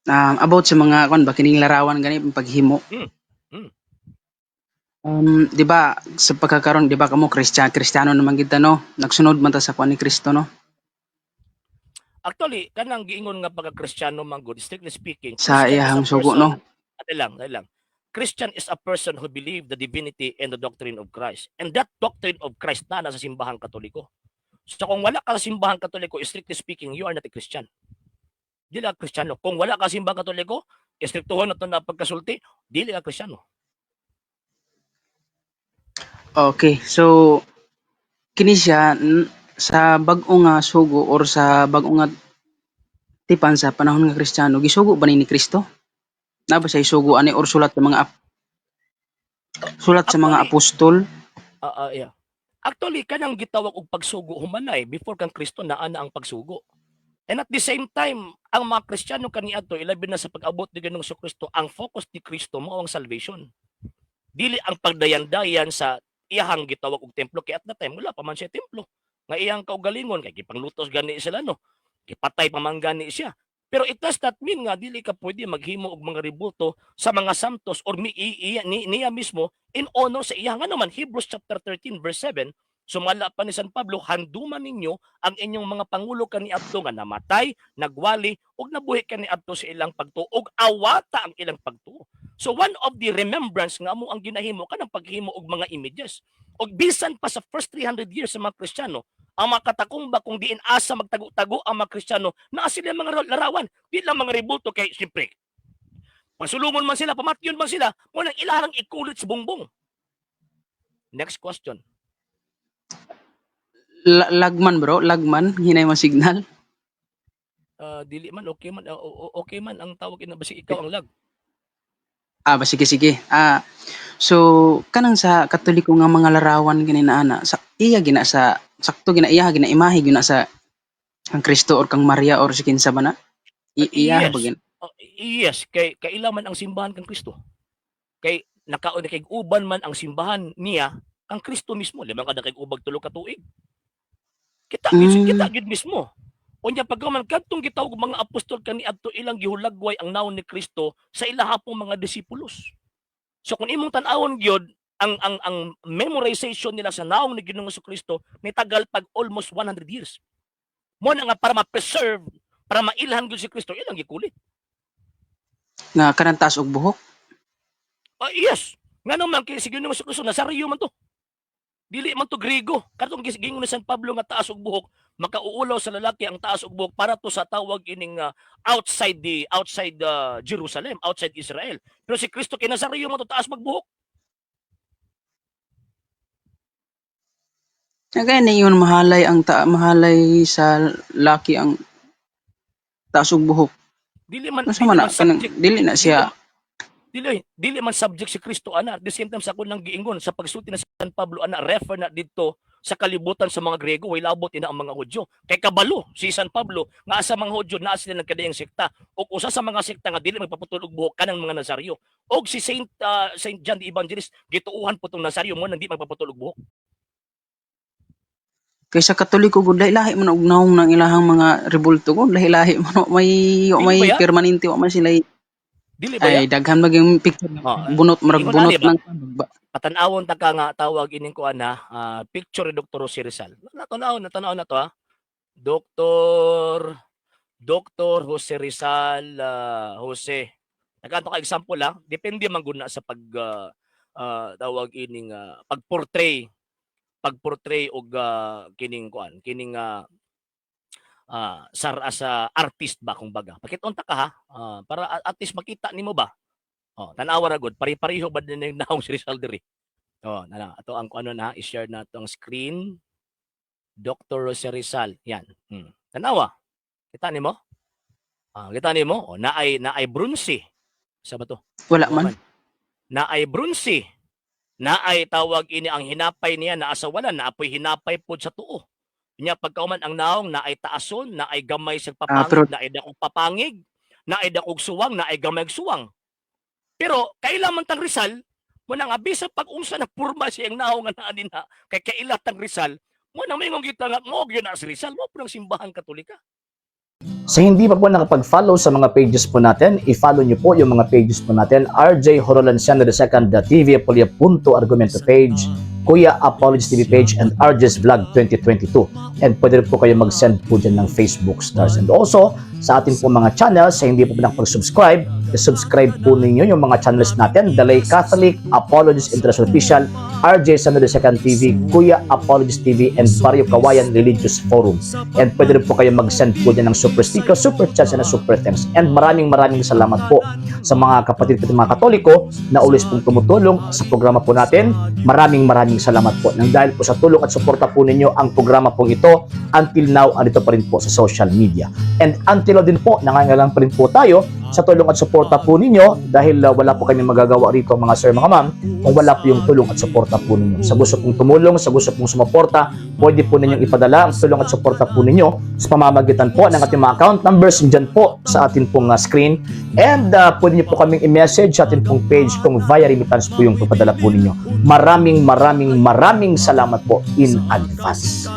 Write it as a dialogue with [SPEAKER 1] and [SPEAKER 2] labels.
[SPEAKER 1] About sa mga kuan ba, kining larawan gani paghimo. 'Di ba sa pagkakaron, 'di ba kamo Christian, Kristiyano naman kita, no? Nagsunod man ta sa kuan ni Kristo, no?
[SPEAKER 2] Actually, kanang giingon nga pagka-Kristiyano man gud, strictly speaking,
[SPEAKER 1] Sa
[SPEAKER 2] Christian is a
[SPEAKER 1] iyahang sugo,
[SPEAKER 2] person,
[SPEAKER 1] no?
[SPEAKER 2] Ate lang, ate lang. Christian is a person who believe the divinity and the doctrine of Christ. And that doctrine of Christ na nasa Simbahang Katoliko. So kung wala ka sa Simbahang Katoliko, strictly speaking, you are not a Christian. Dili ka Kristiyano. Kung wala ka sa Simbahang Katoliko, istriktuhon na to na pagkasulti, dili ka Kristiyano.
[SPEAKER 1] Okay, so kini siya sa bag-o nga sugo or sa bag-o nga tipan sa panahon nga Kristiyano, gisugo ba ni Kristo? Na ba siya sugo ani or sulat sa mga
[SPEAKER 2] Actually,
[SPEAKER 1] apostol?
[SPEAKER 2] Ah, yeah. Actually, kanang gitawag og pagsugo humanay before kang Kristo, naa na ang pagsugo. And at the same time, ang mga Kristiyano kaniadto, ilabi na sa pag-abot ni Ginoong Kristo, ang focus ni Kristo mao ang salvation. Dili ang pagdayan-dayan sa iyahang gitawag og templo, kay at that time wala pa man siya templo nga iyang kaugalingon, kay gipanglutos gani sila, no? Gipatay pa man gani siya. Pero it does not mean nga dili ka pwede maghimo og mga rebulto sa mga santos or mi, i, ni, niya mismo in honor sa iya. Nga naman Hebrews chapter 13 verse 7, sumala pa ni San Pablo, "Handuman ninyo ang inyong mga pangulo kaniadto nga namatay, nagwali ug nabuhi kaniadto sa ilang pagtuo, ug awata ang ilang pagtuo." So one of the remembrance nga amo ang ginahimo kanang paghimo og mga images. Og bisan pa sa first 300 years sa mga Kristiyano, ang mga katakumba kung diin asa magtago-tago ang mga Kristiyano, naa sila mga larawan, di lang mga rebulto, kay siyempre pasulungon man sila, pamatyon man sila, mo nang ilarang ikulit sa bungbong. Next question.
[SPEAKER 1] Lagman bro, lagman, hinay mo signal.
[SPEAKER 2] Dili man, okay man, okay man ang tawag ina, basi ikaw ang lag.
[SPEAKER 1] Ah, ba sige sige. So kanang sa Katoliko nga mga larawan gani na ana sa iya gina sa sakto gina iya gina imahe gina sa kang Kristo or kang Maria or si kinsa ba na? Iya
[SPEAKER 2] Yes.
[SPEAKER 1] ba gina?
[SPEAKER 2] Oh, yes, kay kaila man ang simbahan kang Kristo. Kay nakaon kay uban man ang simbahan niya kang Kristo mismo. Limang kada kay ubag 3 ka tuig. Kita kita gid mismo. Unya pagkaman kadtong gitawag mga apostol kaniadto, ilang gihulagway ang naon ni Kristo sa ilahapong mga disipulos. So kung imong tan-awon gyud ang memorization nila sa naong ni Ginoong Kristo, nitagal pag almost 100 years. Mo na nga para ma-preserve, para mailhan gyud si Kristo, ilang gikulit.
[SPEAKER 1] Nga kanang taas og buhok.
[SPEAKER 2] Ah, yes. Ngano man kay si Ginoong Kristo Nazario man to. Dili man to Griego. Katong giingon ni San Pablo nga taas og buhok, makauulaw sa lalaki ang taas og buhok, para to sa tawag ining outside Jerusalem, outside Israel. Pero si Kristo kay Nazario man to, taas magbuhok.
[SPEAKER 1] Nga kaya na yun mahalay ang ta mahalay sa laki ang taas og buhok.
[SPEAKER 2] Dili man
[SPEAKER 1] Unsa
[SPEAKER 2] dili
[SPEAKER 1] man na
[SPEAKER 2] man
[SPEAKER 1] kanang
[SPEAKER 2] subject
[SPEAKER 1] dili na siya
[SPEAKER 2] dili man subject si Kristo ana. At the same time, sa akong nang giingon sa pagsulti na San Pablo ana, refer na didto sa kalibutan sa mga Grego, way labot ina ang mga Hudyo. Kay kabalo si San Pablo nga sa mga Hudyo naa sila nagkadaiyang sekta, ug usa sa mga sekta nga dili magpaputol og buhok kanang mga Nazario. Og si Saint John the Evangelist gituohan po tong Nazario, mo nang di magpaputol og buhok.
[SPEAKER 1] Kay sa Katoliko gud, lahi-lahi man og nawong ng ilahang mga rebulto gud, lahi-lahi man, wa may wa
[SPEAKER 2] Dili
[SPEAKER 1] may
[SPEAKER 2] ba ya?
[SPEAKER 1] permanente, wa man sila
[SPEAKER 2] Dili ba ya?
[SPEAKER 1] Ay, daghan maging picture
[SPEAKER 2] Oh,
[SPEAKER 1] bunot, murag
[SPEAKER 2] ingon
[SPEAKER 1] bunot
[SPEAKER 2] ani ba?
[SPEAKER 1] lang ba.
[SPEAKER 2] Patan-awon ta ka nga tawag ining kuan ha, picture ni Dr. Jose Rizal. Natanaw na to ha. Dr. Jose Rizal, Jose. Nagkanto ka example ha, depende man gud na sa pag tawag ining pag-portray og kining kuan, kining sar sa artist ba kung baga. Pakit-on ta ka ha, para at least makita nimo ba. Oh, tan-awa ra gud, pare-pareho ba din yung naong si Rizal diri. Oh, na ato ang ano na i-share na to ang screen. Dr. Jose Rizal. Yan. Tanawa. Kita nimo? Ah, kita nimo? Oh, naay bronze. Sa ba to?
[SPEAKER 1] Wala man.
[SPEAKER 2] Naay bronze. Naay tawag ini ang hinapay niya naa sa wala, naapoy hinapay pod sa tuo. Nya pagkauman ang naong naay taason, naay gamay sa papangig,
[SPEAKER 1] Pero
[SPEAKER 2] naay dakong papangig, naay dakong suwang, naay gamay suwang. Pero kaila man tang Rizal, mo na nga bisan pag unsa na purma siyang naong nga naa dinha, kay kaila tang Rizal, mo na moingon kita nga mo gyud na si Rizal, mo pud ang Simbahan Katolika.
[SPEAKER 3] Sa hindi pa po nakapag-follow sa mga pages po natin, i-follow nyo po yung mga pages po natin. RJ Horolanciano II, TV Apolia Punto Argumento page, Kuya Apologies TV page, and RJ's Vlog 2022. And pwede rin po kayo mag-send po dyan ng Facebook stars. And also, sa atin po mga channels, sa hindi po nakapag-subscribe, i-subscribe po ninyo yung mga channels natin: Dalay Catholic, Apologies International Official, RJ Sano II TV, Kuya Apologies TV, and Barrio Kawayan Religious Forum. And pwede rin po kayo mag-send po dyan ng super sticker, super chats, and super thanks. And maraming maraming salamat po sa mga kapatid ko at mga Katoliko na always pong tumutulong sa programa po natin. Maraming maraming salamat po. Nang dahil po sa tulong at suporta po ninyo, ang programa pong ito until now, andito pa rin po sa social media. And until now din po, nangangailangan pa rin po tayo sa tulong at suporta po ninyo dahil wala po kami magagawa rito, mga sir, mga ma'am, kung wala po yung tulong at suporta po ninyo. Sa gusto pong tumulong, sa gusto pong sumuporta, pwede po ninyong ipadala ang tulong at suporta po ninyo sa pamamagitan po ng ating mga account numbers dyan po sa atin pong screen. And pwede niyo po kaming i-message sa atin pong page kung via remittance po yung papadala po ninyo. Maraming maraming maraming salamat po in advance.